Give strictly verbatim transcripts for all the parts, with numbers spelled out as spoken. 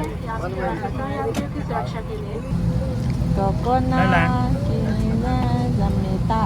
यहाँ से यात्रियों की सुरक्षा के लिए। Coconut, Kina, Zamita.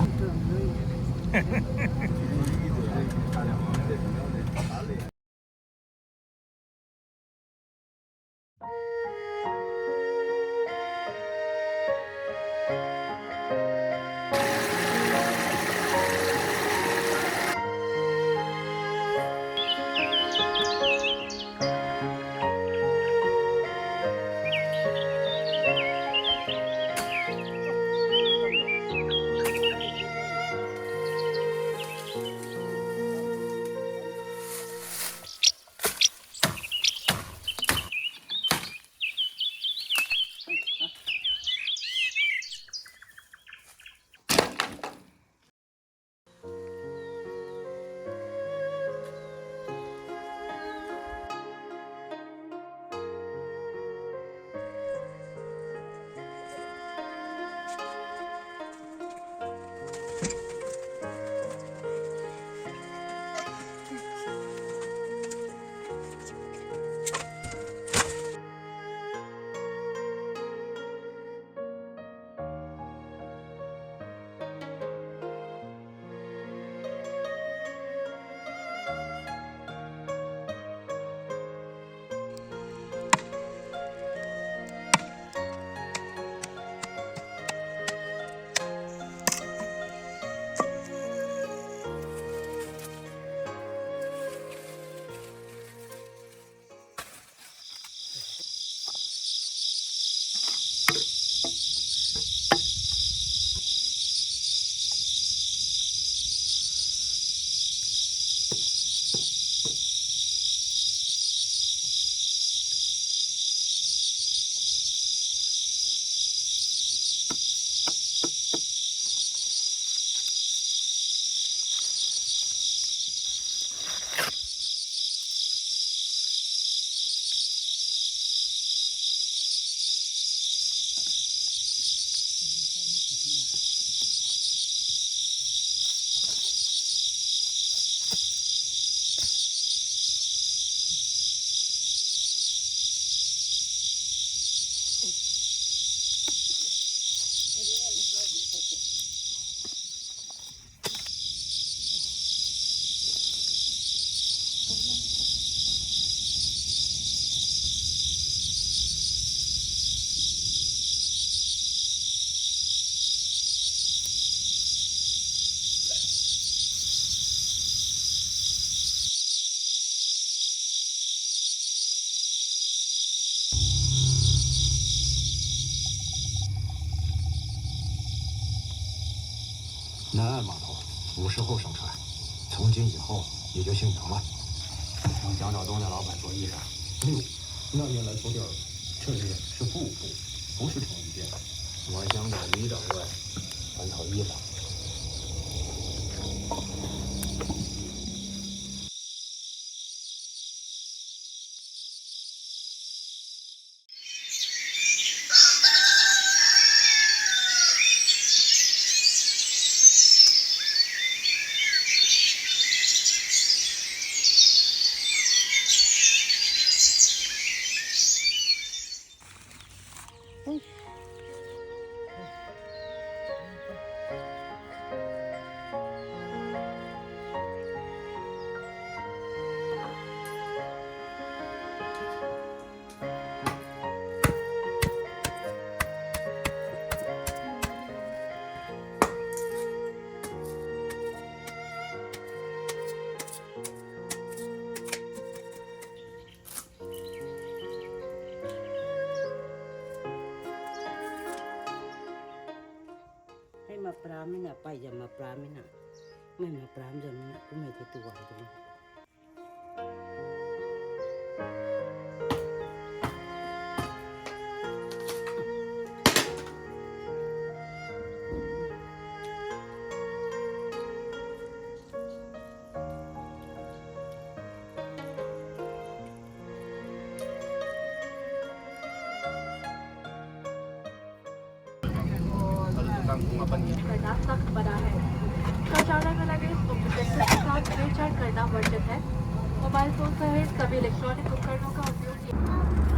Nai ma tho, 五十后生产，从今以后你就姓杨了。我想找东家老板做医生。哎呦，那年来说地儿，这里是富户，不是城里店。我想找医生，我想找医生。 Hei ma pram na, pai zam ma pram na. Mei ma pram zam na, kumei the tuang tuang. करना सख्त मना है। शौचालय में लगे इस उपकरण के साथ छेड़छाड़ करना वर्जित है। मोबाइल फोन सहित सभी इलेक्ट्रॉनिक उपकरणों का उपयोग किया